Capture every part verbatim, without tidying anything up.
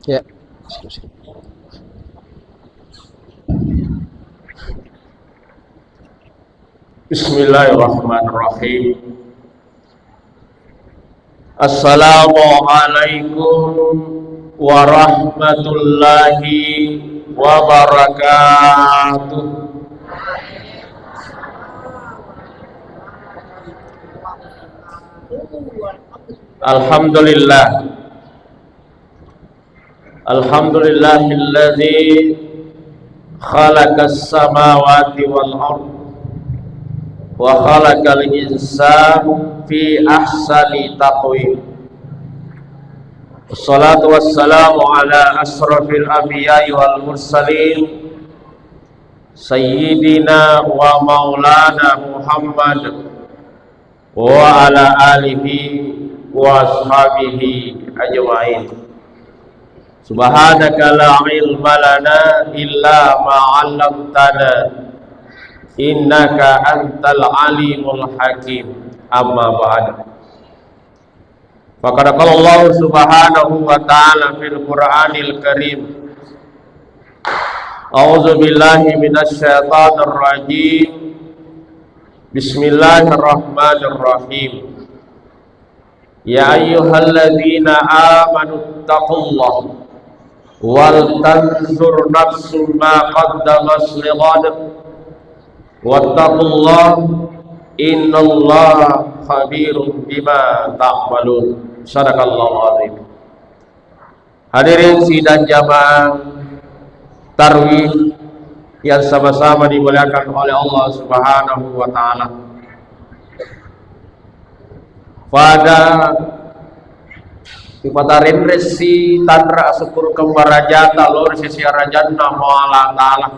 Ya. Excuse me. Bismillahirrahmanirrahim. Assalamualaikum warahmatullahi wabarakatuh. Alhamdulillah. Alhamdulillahilladzi khalaqas samawati wal ard wa khalaqal insana fi ahsani taqwim. Wassalatu wassalamu ala asyrafil anbiya'i wal mursalin, sayyidina wa maulana Muhammad wa ala alihi wa ashabihi ajmain. Subhanaka la ilma lana illa ma 'allamtana, innaka antal alimul hakim. Amma ba'd. Faqad qala Allah subhanahu wa ta'ala fil Qur'anil Karim. A'udzu billahi minasy syaithanir rajim. Bismillahirrahmanirrahim. Ya ayyuhalladzina amanu taqullaha wal tanzur nafsum ma qaddamat lighad. Wattaqullah, innallaha khabirum bima ta'malun. Sadaqallahul azim. Hadirin sidang jamaah tarwih yang sama-sama dimuliakan oleh Allah Subhanahu wa taala. Pada ipatarenressi tanra asukkurukeng barajata lao ri sesi arajanna Puang Allah Taala.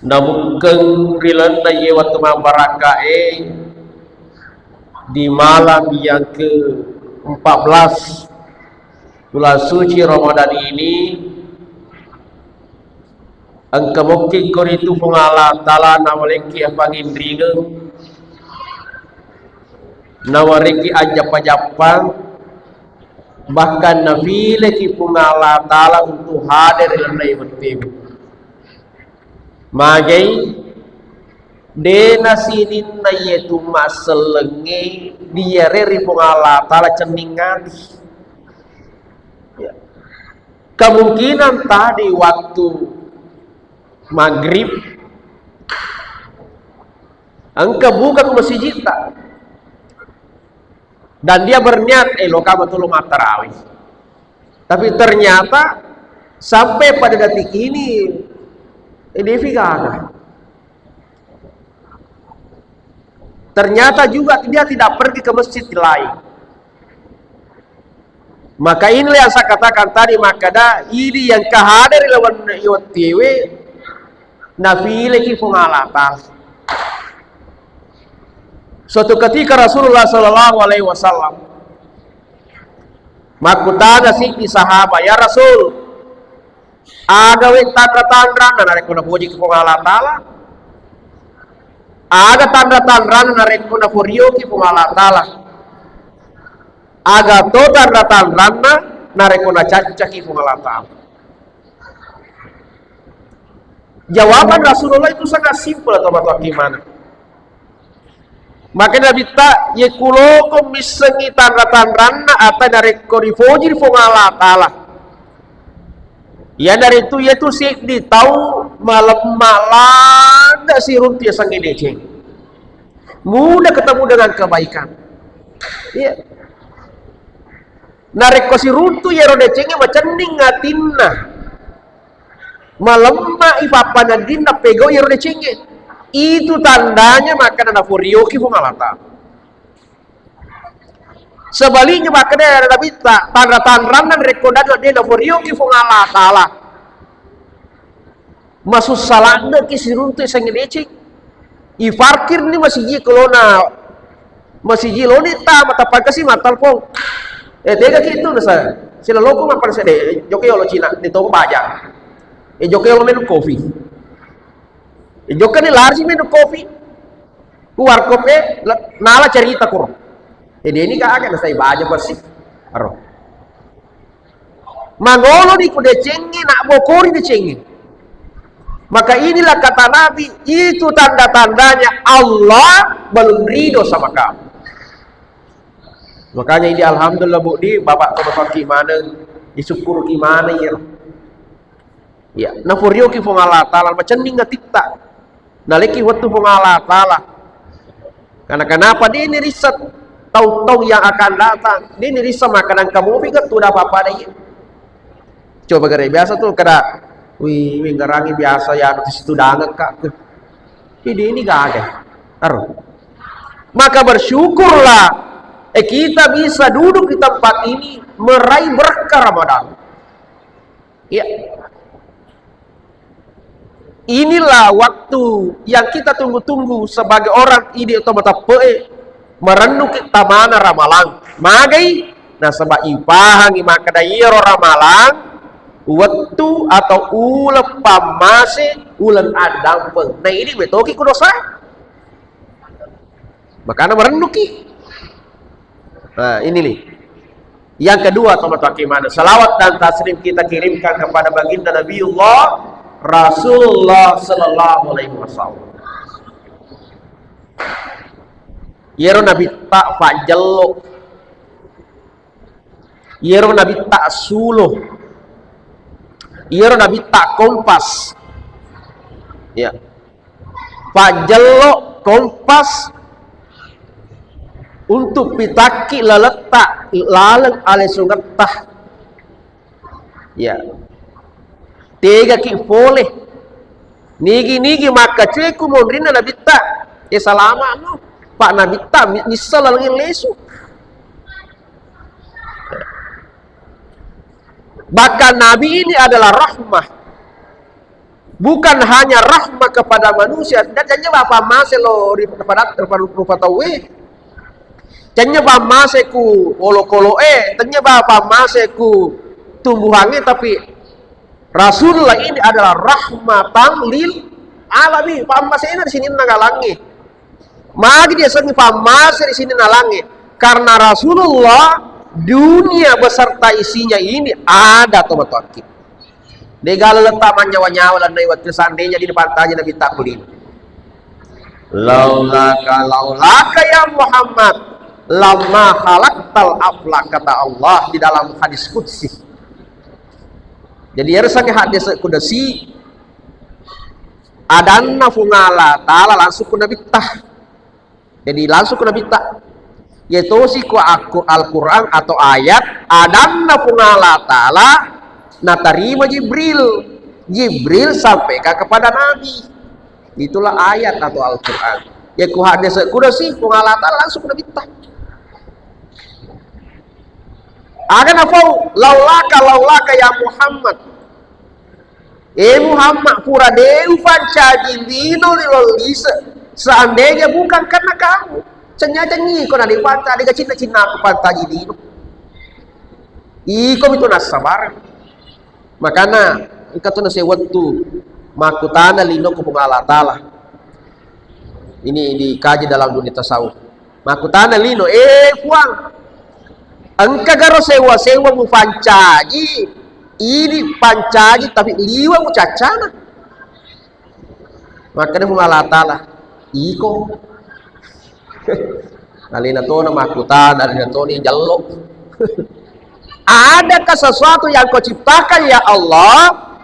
Namukkeng ri lalenna iye wettu mabbarakkae di malam yang ke empat belas bulan suci Ramadan ini, engka mokkiko ritu Puang Allah Taala nawalekki apanginringeng, nawareki ajjappa-jappa, bahkan nafileki Puang Allah Taala untuk hadir ri lalenna iye wettuwe. Magai, de nasininna iyetu massellengnge diyare ri Puang Allah Taala cenning adi. Ya. Kemungkinan tadi waktu maghrib engka buka ku masijitta. Dan dia berniat, "Eh, loka matolo mattarawih." Tapi ternyata sampai pada detik ini, eh, dia gaga. Ternyata juga dia tidak pergi ke masjid lain. Maka inilah yang saya katakan tadi, makkeda idi yang kahaderi lawan iwattiwe, nafileki Puang Allah Taala. Suatu ketika Rasulullah sallallahu alaihi wasallam makkutana siddi sahabat, "Ya Rasul, aga we tanra-tanranna narekko napojiki Puang Allah Taala? Aga tanra-tanranna narekko naforioki Puang Allah Taala? Aga to tanra-tanranna narekko nacaccaki Puang Allah Taala?" Jawaban Rasulullah itu sangat simpel, teman-teman, gimana? Maka Nabitta, "Ye kuloko missengi tanra-tanranna ata narekko rifoji ri Puang Allah Taala." Iyanaritu, iyatu siddi tau malemma ladde siruntu yasengnge deceng. Mudah ketemu dengan kebaikan. Iya. Narekko siruntu iyaro decengnge, macenning atinna. Malemma i pappanedinna pegau iyaro decengnge. Itu tandanya makkeda naforioki Puang Allah Taala. Sebaliknya, makkeda Nabitta, tanra-tanranna rekko dadi de naforioki Puang Allah Taala, masussa laddeki siruntu yasengnge deceng. Iparkirni masiji kelona, masiji loni tama, tappa kasi mattelpong. Eh, tegaki itu nasa, siloloko mappana sedde, jokka yolo Cina, di toko baja. Eh, jokka yolo minum kopi. Eh, jokka ni lari minum kopi. Ku warkop e, la-, nala cerita kuro. Eh, deni ka aga nasai baja persi. Aro. Mangoloni ku decengnge, nabbokori decengnge. Maka inilah kata Nabi, itu tanda-tandanya Allah belum ridho sama kamu. Makanya ini alhamdulillah, Bu, di Bapak tomatoaki maneng, disukkuruki maneng, ya. Ya, naporioki Puang Allah Ta'ala, macenning atitta. Naleki wettu Puang Allah Ta'ala. Karena kenapa? Dia ini riset tau-tau yang akan datang. Dia ini riset makanan kamu, tapi kan tidak apa-apa deh. Coba gare biasa tuh kada, wih, wih, ngarangi biasa ya, anu, situ danget, Kak. Jadi ini gak ada. Aduh. Maka bersyukurlah, eh, kita bisa duduk di tempat ini meraih berkah Ramadan. Ya. Inilah waktu yang kita tunggu-tunggu sebagai orang idi atau mateppe'e, marennuki tamana Ramalang. Magai? Nasaba ipahangi makkeda iyaro Ramalang wettu atau uleng pammase, uleng addampeng. Nah, ini metoki ku dosa. Makana marennuki. Nah, ini nih. Yang kedua, tomatoaki maneng, salawat dan taslim kita kirimkan kepada baginda Nabiullah Rasulullah sallallahu alaihi wasallam. Iyaro Nabitta pajjello. Iyaro Nabitta sulo. Iyaro Nabitta kompas. Ya. Pajjello kompas untuk pitakki laletta laleng alesungetta. Ya. Tegaki pole. Nigi-nigi makkacueku monrinna Nabitta. Eh, salama'no. Pak Nabitta mi-, missa laleng lesu. Bahkan Nabi ini adalah rahmah. Bukan hanya rahmah kepada manusia, dan tennia bapa mase lo ri-, rupa, rupa, rupa tauwe. Tennia bapa mase ku olokolo'e, tennia bapa mase ku tumbuhangnge, tapi Rasulullah ini adalah rahmatan lil alamin. Pammasena di sininna alangnge. Magi diasengngi pammase ri sininna alangnge? Karena Rasulullah, dunia beserta isinya ini ada tomatoakki. Dega laletta mannyawa-nyawa lennai wettu, seandainya di pantaji Nabitta ku lino. Laulaka, laulaka ya Muhammad, lamma khalaqtal aflak, kata Allah di dalam hadis qudsi. Jadi, iyaro sange hadis qudsi, adanna Puang Allah Ta'ala langsung ku Nabitta. Jadi, langsung ku Nabitta. Iya tosi ku aku-, Al-Quran atau ayat, adanna Puang Allah Ta'ala natarima Jibril. Jibril sampaikan kepada Nabi. Itulah ayat atau Al-Quran. Ya, ku hadis qudsi, Puang Allah Ta'ala langsung ku Nabitta. Aga nafau, laulaka, laulaka ya Muhammad. Eh Muhammad, pura de upancaji lino ri lolise, seandainya bukan karena kamu. Cennya-cenyi ko na de upancaji, ga cinna-cinna aku pancaji lino. Iko mitu nassabar. Makana engka tu nasewettu makkutana lino ku Puang Allah Ta'ala. Ini dikaji dalam dunia tasawuf. Makkutana lino, "Eh, Puang, engka garo sewa-sewa mupancaji, idi pancaji tapi liwa mucaccana?" Makkeda Puang Allah Ta'ala, "Iko." Alena tona makkutana, alena toni jallo. Adakah sesuatu yang kau ciptakan, ya Allah?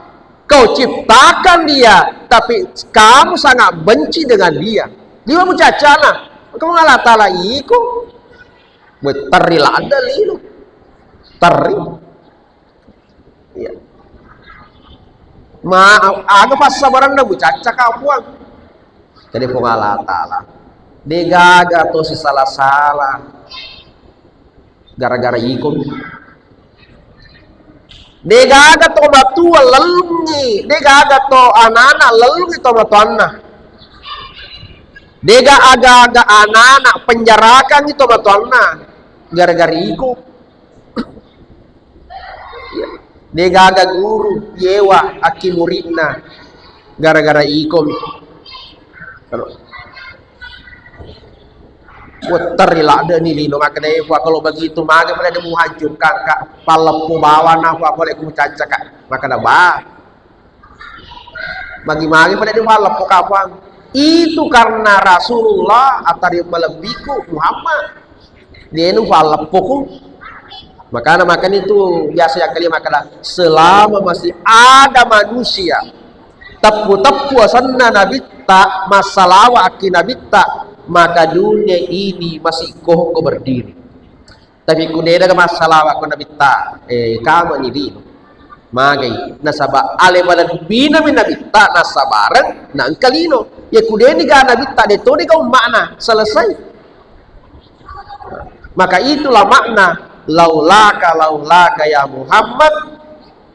Kau ciptakan dia, tapi kamu sangat benci dengan dia. Liwa mucaccana. Maka Puang Allah Ta'ala, iko. Weh, terri ladde lino. Terri. Iya. Ma, aga passabaranna mucacca ka, Puang? Jadi Puang Allah Ta'ala, degaga to sisala-sala gara-gara iko. Degaga to matua lellungngi, degaga to anana lellungngi to matuanna. Dega aga-aga anana penjarakangngi to matuanna gara-gara iko. Degaga guru yewa akki muridna gara-gara ikomi. Wetterri ladde ni lino, makkeda, "Eh, Puang, kalau begitu, magi pale de muhancurkan ka palleppo bawana, Puang, pale ku cancaka." Makkeda, "Ba, magi-magi pale de palleppo ka, Puang." Itu karena Rasulullah atau malebbiku Muhammad. Denu palleppoku. Makana, makanya itu biasa yang kali makkeda, selama masih ada manusia teppu-teppu asenna nabitta, massalawa akki nabitta, maka dunia ini masih kokoh berdiri. Tapi ku de daga massalawa ko nabitta, eh, kama ni di. Magai, nasaba ale bala dubina mi nabitta, nasabareng, na engka lino. Ya ku de ni ga nabitta, de to ni ga umma'na, selesai. Maka itulah makna laulaka, laulaka ya Muhammad,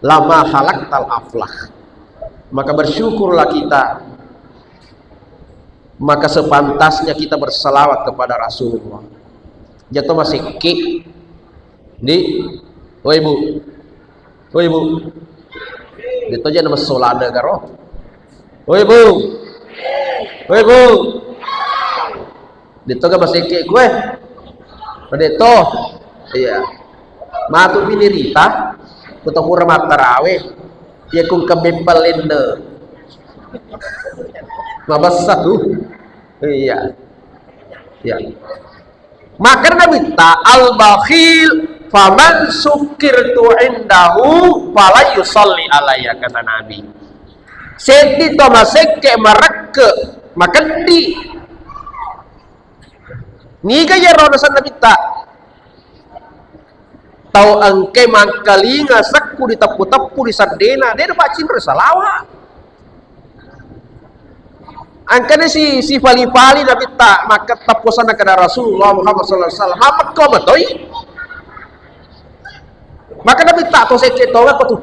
lama halaktal aflah. Maka bersyukurlah kita, maka sepantasnya kita berselawat kepada Rasulullah. Jatuh masih ki di, oi Bu, oi Bu, itu aja nama solada garo. Oi Bu, oi Bu. Detto ga maseke kue. Detto. Iya. Matu bini rita. Kuto pura mattarawe. Iya kung kebempelin de. Mabessa tu. Iya. Iya. Maka Nabi ta al-bakhil faman sukirtu indahu fala yusalli alayya, kata Nabi. Seddi to masekke marekke makeddi. Niga iyaro nasenna Nabitta? Tau engkai mangkalinga sekku diteppu-teppu ri seddena, de napaccinro salawa. Engkana si, si pali-pali Nabitta makkeda teppu asenna kada Rasulullah Muhammad sallallahu alaihi wasallam. Mappekko matoi. Maka Nabitta to sekke tonga ko tu.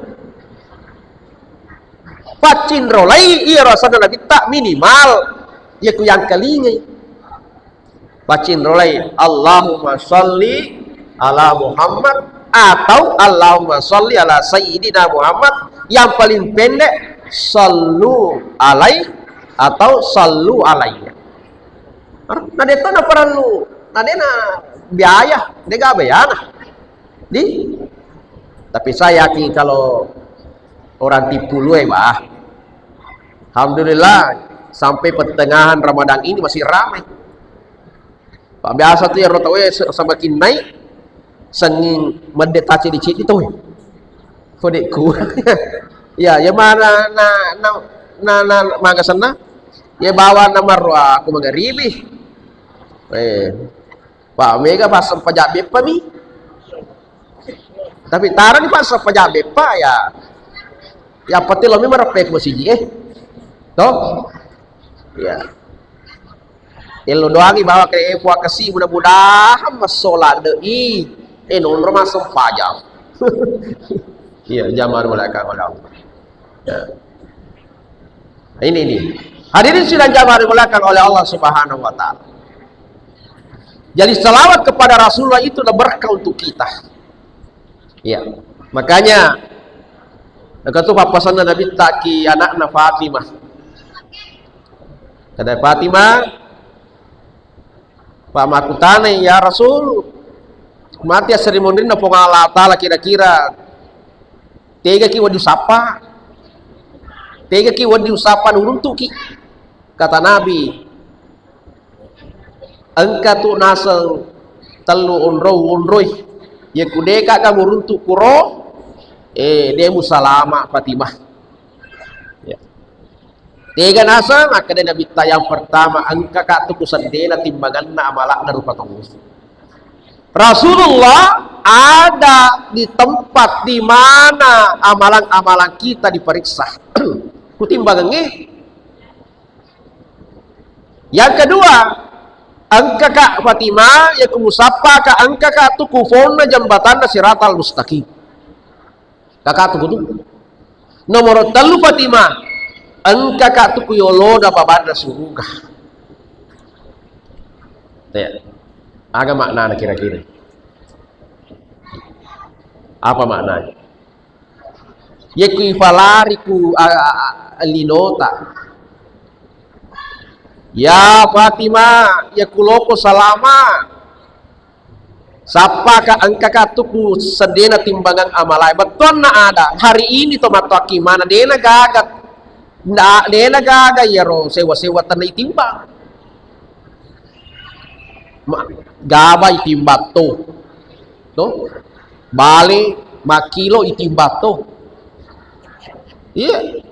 Paccinro lai iya asenna Nabitta minimal iya ku yangkalingai. Paccinrolai, "Allahumma sholli ala Muhammad," atau "Allahumma sholli ala Sayyidina Muhammad," yang paling pendek, "Sallu alai," atau "Sallu alayya." Nah, de to na perlu, nah, de na biaya, de ga biayana. Di, tapi saya yakin kalau orang Tipulue, bah, alhamdulillah, sampai pertengahan Ramadan ini masih ramai. Pak, biasa tu iyaro tauwe se-, semakin naik, senging medde taceddi-ceddi tauwe. Kodekku. Ya, ya mana na, na, na, na, mangga senna? Ya bawa na marro aku magaribi. Eh, Pak, mega pasang pajak beppa mi. Tapi tara ni pasang pajak beppa ya. Ya pati lo mi mareppe ku masiji, eh. Toh? Ya. Elo doangi bawa ke, eh, puang kasi, mudah-mudahan massola de i. Eh, nonro masang pajak. Iya, jamar malaikat malam. Ya. Ini, ini. Hadirin sidang jamaah dimuliakan oleh Allah Subhanahu wa Ta'ala. Jadi, salawat kepada Rasulullah itu adalah berkah untuk kita. Ya. Makanya, maka tu papasanna Nabitta ki anakna Fatimah. Kata Fatimah, Pak, makkutanai, "Ya Rasul, mati assarimunrinna Puang Allah Ta'ala, kira-kira tegaki wedding usappa? Tegaki wedding usappa nuruntuki?" Kata Nabi, "Engka tu naseng tellu onrou onroi. Iya ku deka ga muruntu kuro, eh, de musalama, Fatimah." Ya. Tega naseng, makkeda Nabitta, yang pertama, engkaka tu ku seddena timbanganna amala'na rupa tauwe. Rasulullah ada di tempat di mana amalan-amalan kita diperiksa. Ku timbangengnge. Yang kedua, engkaka Fatimah, iya ku musappaka, engkaka tu ku fonna jambatanna siratal mustaqim. Kaka tu kutu. Nomor tellu Fatimah, engkaka tu ku yoloda babanna suruga. Ya. Aga maknana kira-kira? Apa maknanya? Yekku ifalari ku, a, a, a, linota. Ya Fatimah, ya kuloko salama. Sappaka engkaka tu ku seddena timbangan amalae. Bettuanna ada, hari ini to mattoaki mana dena gaga. Nda, dena gaga iyaro sewa-sewa tenna itimbang. Ma-, gaba itimbang to. To? Bale makkilo itimbang to. Iya.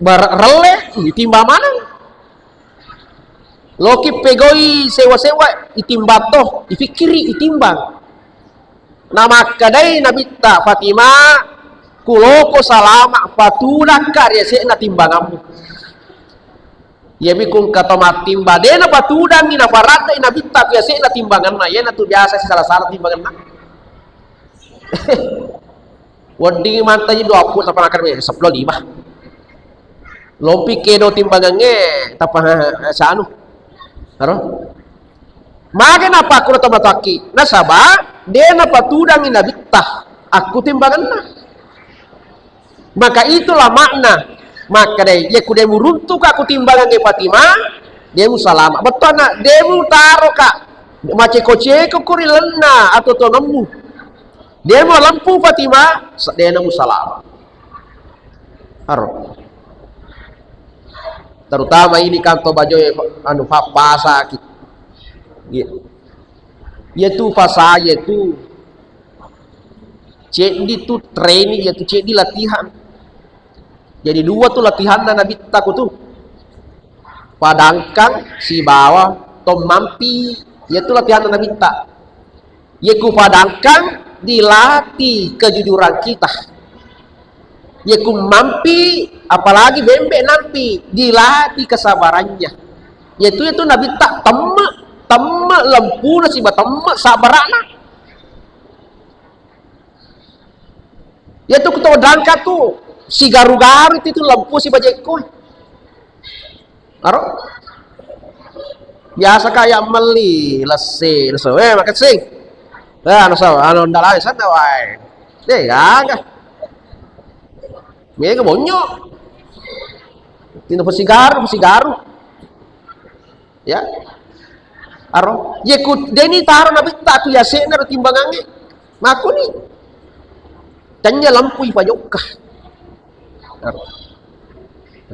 Bar-, relle itimbang maneng. Loki pegoi sewa-sewa itimbang to, ipikkiri itimbang. Namakkedai Nabitta, "Fatimah, kuloko salama, patudakka ri ase'na timbangammu." Iyami kungka to mattimbang, de napatudangi, naparadai Nabitta ri ase'na timbanganna, iyanatu biasa sisala-sala timbanganna. Wedding mantaji dua puluh, tappa nakkeda seppulo lima. Lompi kedo timbangangnge, tappa, eh, sanu. Aro? Mage napakkuro to matoakki? Nasaba de napatudangi Nabitta akku timbanganna. Maka itulah makna makkedai, iya ku de muruntuka ku timbangangnge Fatimah, de musalama. Bettuanna, de mutaroka maceko-ceko ku ri lenna atau tongemmu. De malempu Fatimah, seddena musalama. Aro. Terutama ini kan to bajoe, anu, fa-, fasaki. Iya. Iya tu fasa, iya tu ceddi tu training, iya tu ceddi latihan. Jadi dua tu latihanna Nabitta ku tu. Padangkang sibawa tommampi. Iya tu latihanna Nabitta. Iya ku padangkang dilatih kejujuran kita. Iya ku mampi, apalagi bembe nampi, dilatih kesabarannya. Iya tu, iya tu Nabitta temme, temme lempuna siba temme sabarana. Iya tu ku to dangka tu sigaru-garu itu, tu lempu siba jekko. Aro? Biasa kaya melli lesse, lesse. Eh, makessing. Eh, anu sa, anu ndalai sana wae. De gaga. Mega bonyo. Tino pasigaru, pasigaru. Ya. Aro, ye ku deni taro Nabitta tu yase'na ro timbangangnge. Makuni. Tanya lampui pajokka. Aro.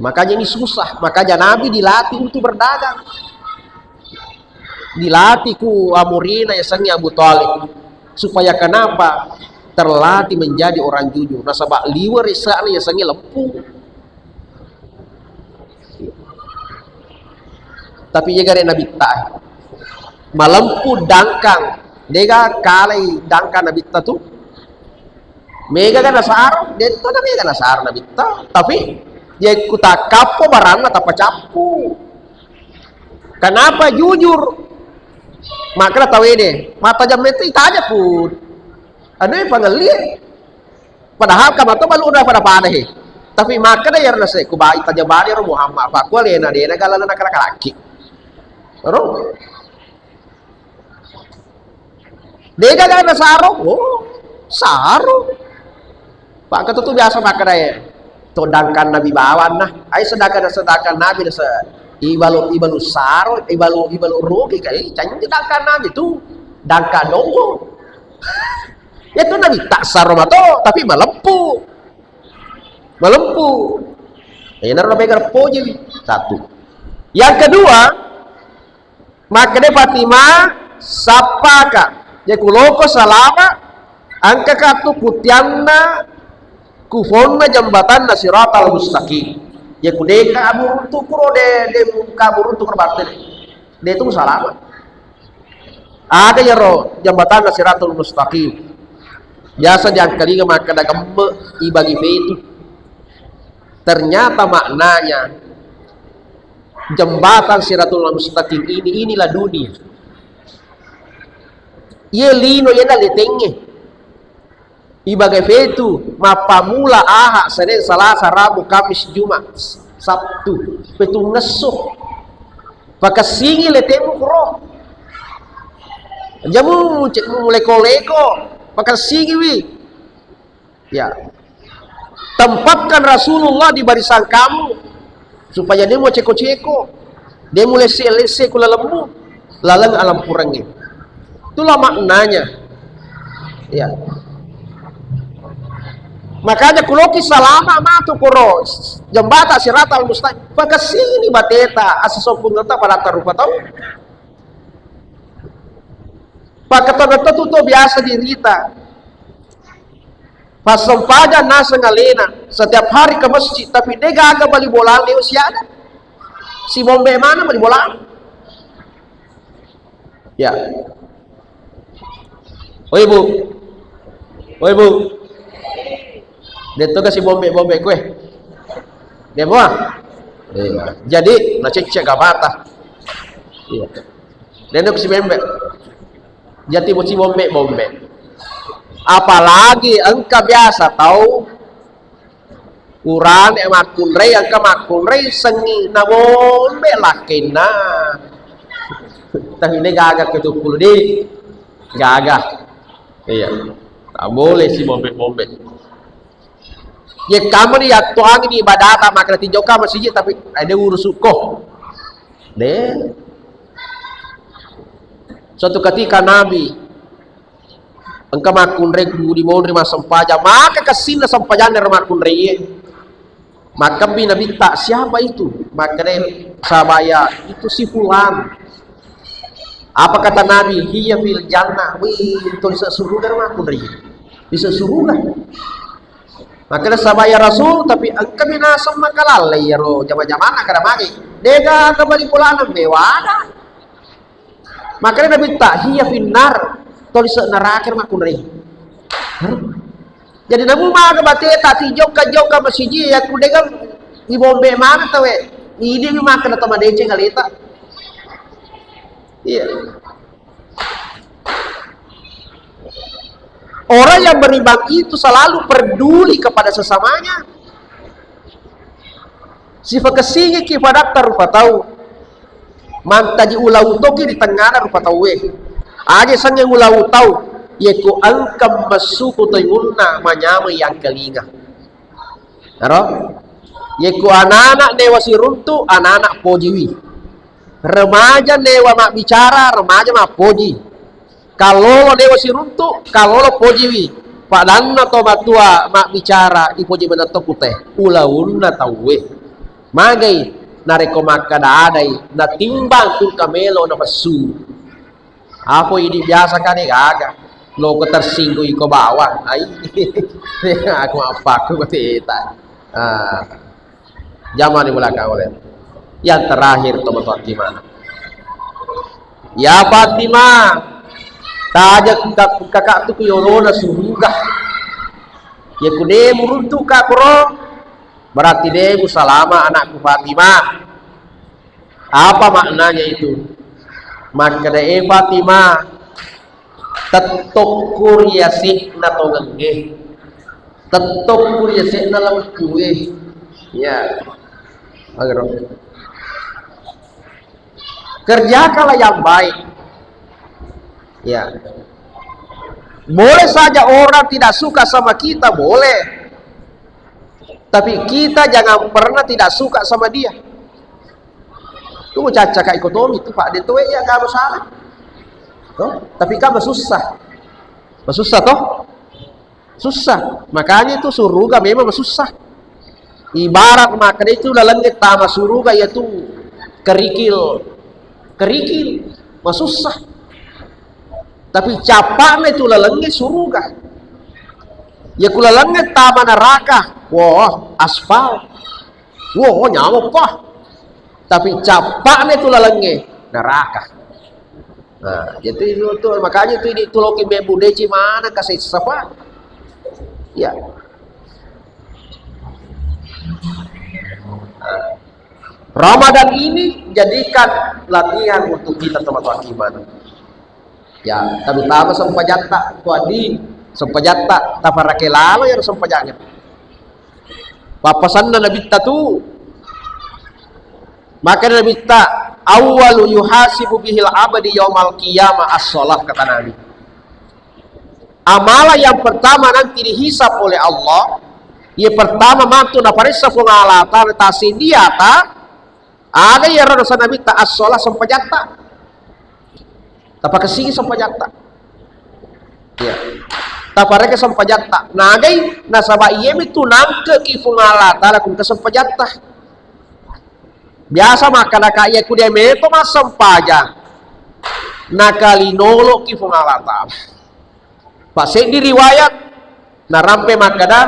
Makanya ini susah. Makanya Nabi dilatih untuk berdagang. Dilatih ku amurina yasengnge Abu Thalib. Supaya kenapa? Terlatih menjadi orang jujur. Nasaba liwe resana yasengnge lempu. Tapi iya gare Nabitta. Malempu dangkang. Dega kalai dangkang Nabitta tu. Mega ga nasaro, detto na mega nasaro Nabitta. Tapi ye ku takkappo baranna tappa cappu. Kenapa jujur? Makna tawede, mata jamme tu itaja ku. Anu pangelli. Padahal kamato balu'na pada-pada he. Tapi makkeda iyaro nase, ku bai tajabani ro Muhammad, pakku alena dena galana nakala-kalaki. Ro? Dega galana saro? Oh, saro. Pakku tu biasa makkeda e. To dangkan nabi bawanna. Ai sedangkan, sedangkan nabi nase ibalu, ibalu saro, ibalu, ibalu rugi kai. Canji dangkan nabi tu. Dangkan donggo. Iya tu Nabitta saro mato, tapi malempu. Malempu. Enaro napegang poji. Satu. Yang kedua, makkeda Fatimah, sappaka. Ye ku loko salama, engkaka tu kutianna ku fonna jambatanna siratal mustaqim. Ye ku deka aburuntu kuro de, de muka aburuntu kuro batte. De tu salama. Aga iyaro jambatanna Siratul Mustaqim? Biasa diangkalinga makkeda gemme ibagi fetu. Ternyata maknanya jembatan Siratul Mustaqim ini, inilah dunia. Iye lino, iyena letengnge. Ibagai fetu, mappamula Aha, Senin, Salasa, Rabu, Kamis, Jumat, Sabtu, petungngesso. Pakessingi letemu kuro. Jamu cek muleko-leko, pakessingiwi. Ya. Tempatkan Rasulullah di barisan kamu supaya de muceko-ceko. De mulesse-lesse ku lalemmu, laleng alampurengnge. Itulah maknanya. Ya. Makanya kuloki salama matu koro jembata siratal mustaqim. Pakessini bateta asisopungetta pada tarupa tau. Paketona tetu to biasa dirita. Passempajang naseng alena, setiap hari ke masjid, tapi de gaga bali bola leo siada. Si bombe mana bali bola? Ya. Oi, Bu. Oi, Bu. De to kasi bombe-bombe kue. De, Bu. Iya. Jadi, nacecce gabata. Iya. De to kasi bombe. Jadi, Bu, si bombe-bombe. Apalagi engka biasa tau urane makkunrai, engka makkunrai sengi na bombe lakkenna. Tapi ini gaga ketukkulu di gaga. Iya. Tak boleh si bombe-bombe. Ye kamu ni yattuangi ni ibadata makna tinjauka masiji tapi ada urusukko. De. Suatu ketika Nabi engka makkunrai ku di monri massempajang, maka kessinna sempajanna ro makkunrai. Makkebbi Nabitta, "Siapa itu?" Makkedai sabaya, "Itu si fulan." Apa kata Nabi? "Hiya fil jannah." Wih, itu di suruga ro makkunrai. Di suruga. Makkeda sabaya Rasul, tapi engka minaseng makalallei iyaro jama-jamanna kada magi. Dega kebali pulana mewada. Makanya Nabi ta, "Hiya finnar," tolise neraka makkunrai. Jadi namu maga bateta ti jokka-jokka masiji ya kudega ibombe mana tawe. Ini mi makkeda to madeceng aleta. Iya. Orang yang beriman itu selalu peduli kepada sesamanya. Sifakessingiki padatta rupa tau. Mantaji ulau toki di tengngana rupa tauwe. Aja sange ulau tau, yeko engka messuku toimunna manyameng yang kelinga. Ero? Yeko anak-anak dewa siruntu, anak-anak pojiwi. Remaja dewa mabbicara, remaja mappoji. Kallolo dewa siruntu, kallolo pojiwi. Padanna to matua mabbicara, ipoji maneng to kute. Ulaunna tauwe. Magai narekko makkada-adai, natimbang tungka melo napessu. Apo idi biasa kade gaga. Loko tersinggung iko bawang. Ai. Aku apa aku kata. Ah. Jamaah di belakang oleh. Yang terakhir teman-teman gimana? Ya Fatimah, tajak kakak tu ku yolona suruga. Ya kude muruntu kak kuro. Berarti de salama anakku Fatimah. Apa maknanya itu? Makkeda e Fatimah, tettokku ri yase'na tongengnge. Tettokku ri yase'na lempue. Ya. Agaro. Kerjakanlah yang baik. Ya. Boleh saja orang tidak suka sama kita, boleh. Tapi kita jangan pernah tidak suka sama dia. Tu cacca ka iko tomi tu, Pak, de tuwe ya kamu salah. Toh? Tapi kamu susah. Susah toh? Susah. Makanya itu suruga memang susah. Ibarat makkeda itu lalengnge tama suruga ya tu kerikil. Kerikil. Masussa. Tapi cappa'na itu lalengnge suruga. Ya ku lalengnge tama neraka. Wah, aspal. Wah, nyawa pa. Tapi cappa'na itu lalengnge neraka. Nah, jadi itu tuh makanya itu di tuloki mebu deci mana kasih sapa? Ya. Nah, Ramadan ini jadikan latihan untuk kita teman-teman iman. Ya, terutama sempajatta, tuadi sempajatta taparake lalo ya sempajangnge. Pappasanna Nabitta tu. Maka Nabitta, "Awwalu yuhasibu bihil abdi yaumal qiyamah as-shalah," kata Nabi. Amalan yang pertama nanti dihisab oleh Allah, yang pertama mantu naparessa Puang Allah Ta'ala tasindiata, Aga iyaro naseng Nabitta, as-shalah, sempajatta. Tapakessingi sempajatta. Iya. Tapareke sempajatta. Nagai nasaba iyami tu nangkeki Puang Allah Taala ku engka sempajatta. Biasa makkadaka iya ku de meto massempajang, nakalinoloki Puang Allah Taala. Pak seddi riwayat narampe makkada,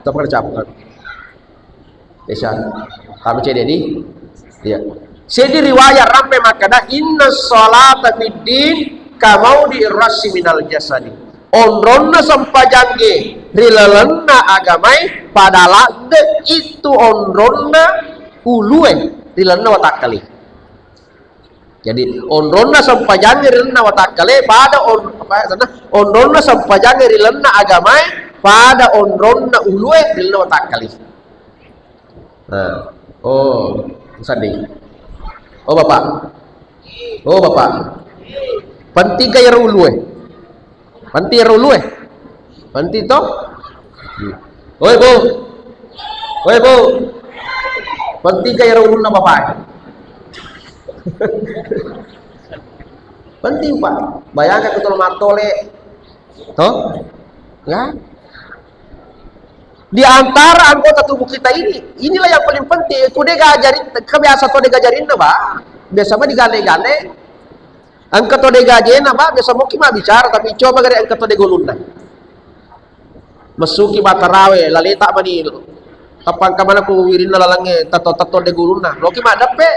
tapada capukan. Isya. Kami cedeni. Iya. Seddi riwayat rampe makkada, inna salata fid din kamaudi rasi minal jasadi. Onronna sempajangge ri lalenna agamae pada ladde itu onronna ulue ri lalenna watakkale. Jadi, onronna sempajangnge ri lalenna watakkale, pada on-, apa ya, sana? Onronna sempajangnge ri lalenna agamae, pada onronna ulue ri lalenna watakkale. Nah, oh, sedih. Oh, Bapak. Oh, Bapak. Penting ka iyaro ulue? Penting iyaro ulue? Penting to? Hmm. Oi, Bu. Oi, Bu. Penting ka iyaro ulunna bapak? Penting, Pak. Bayangkan ku tolo mattole. To? Ya. Di antara anggota tubuh kita ini, inilah yang paling penting. Ku de gajari, kebiasa to de gajarinna, Pak. Biasa mah digale-gale. Engka to de gajena, Pak, biasa moki mabbicara, tapi coba gare engka to de ulunna. Messuki mattarawe, laleta mani. Tappa engka maneng ku wirinna lalengnge, tetto-tetto de ulunna. Loki maddeppe.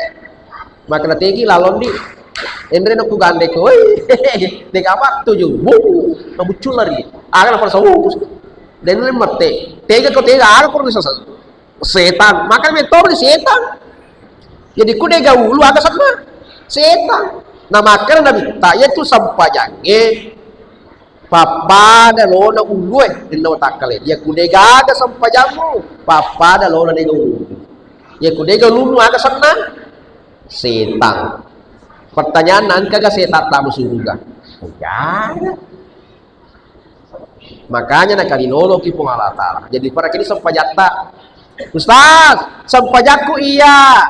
Makkeda tegi lalonni. Enre no ku gandeko. Woi, de apa tuju. Wuh, nabuccu lari. Aga na perasa, wuh. Den le mette. Tega ko tega, aga ko bisa. Setan. Maka metto ni setan. Jadi ku de gaga ulu aga senna. Setan. Nah, maka Nabitta, iya tu sempajangnge pappada lona ulue ri lalenna watakkale. Iya ku de gaga sempajammu, pappada lona de gaga ulu. Iya ku de gaga ulu aga senna. Setan. Pertanyaanna, engkaga setan tama suruga? Gaga. Makanya nakalinoloki Puang Allah Taala. Jadi parakeni sempajatta. Ustaz, sempajakku iya.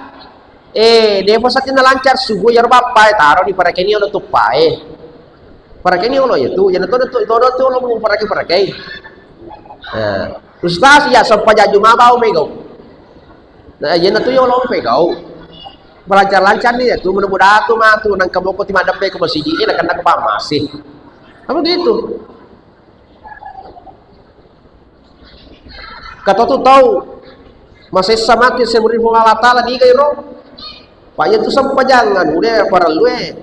Eh, depa saja nalancar subuh ya bappai, taro di parakeni ono tuppae. Parakeni ono ya tu, ya tu tu tu tu lo mu parakei parakei. Nah, Ustaz, ya sempajak Juma bau mego. Nah, iya tu yo lo pegau. Lancar-lancar ni ya tu, mudah-mudahan tu matu nang keboko ti maddeppe ke masjid ini kena ke masih. Apa gitu? Kata tu tau masessa maki semuri Puang Allah Taala niga iro. Pak iya tu sempajangan udah parellu e.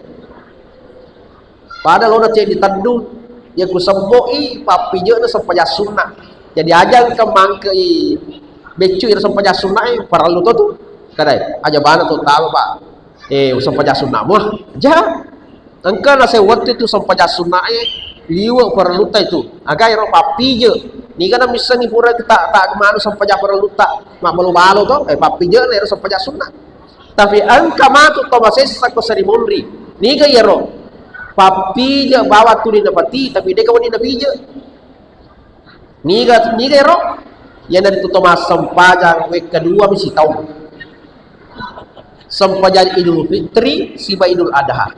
Pada lona ceddi teddu, iya ku sebbo'i pappije'na sempajang sunna. Jadi aja engka mangke'i beccu iro sempajang sunna e, parellu to tu. Kadai, aja bana to tama, Pak. Eh, sempajang sunna mu. Ja. Engka na sewwettu tu sempajang sunna e, liwe parellu ta itu. Aga iro pappije. Niga na missengi pura ta, ta manu sempajang parellu ta. Mabbalo-balo to, eh, pappije'na iro sempajang sunna. Tapi engka matu to masessa ko seri munri. Niga iyaro? Pappije bawang tuli napati, tapi deka wedding napije. Niga, niga iyaro? Iyanaritu to massempajang wekka dua mi sitaung. Sempajang Idul Fitri siba Idul Adha.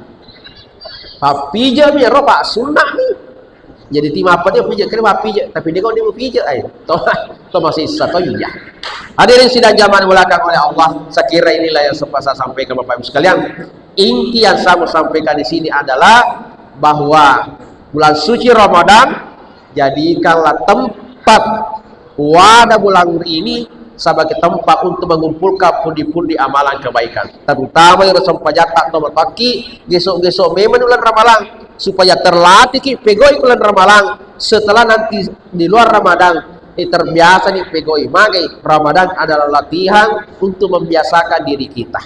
Pappije mi iyaro, pak sunna mi. Jadi ti mappede pije kene mappije, tapi deko demo pije ai. To, to masessa to iya. Hadirin sidang jamaah dimuliakan oleh Allah, saya kira inilah yang sempat saya sampaikan Bapak Ibu sekalian. Inti yang saya mau sampaikan di sini adalah bahwa bulan suci Ramadan jadikanlah tempat wadah bulan ini sebagai tempat untuk mengumpulkan pundi-pundi amalan kebaikan. Terutama yang sempajatta to mataki, gesok-gesok memang bulan Ramalang supaya terlatih ki pegoi bulan Ramalang. Setelah nanti di luar Ramadan, eh, terbiasa nih pegoi. Magai Ramadan adalah latihan untuk membiasakan diri kita.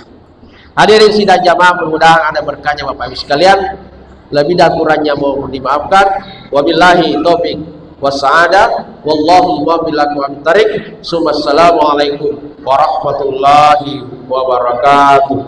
Hadirin sidang jamaah, mudah-mudahan ada berkahnya Bapak Ibu sekalian. Lebih dan kurangnya mohon dimaafkan. Wabillahi taufik wassa'adah. Wallahul muwaffiq ila aqwamit thariq. Summa assalamualaikum warahmatullahi wabarakatuh.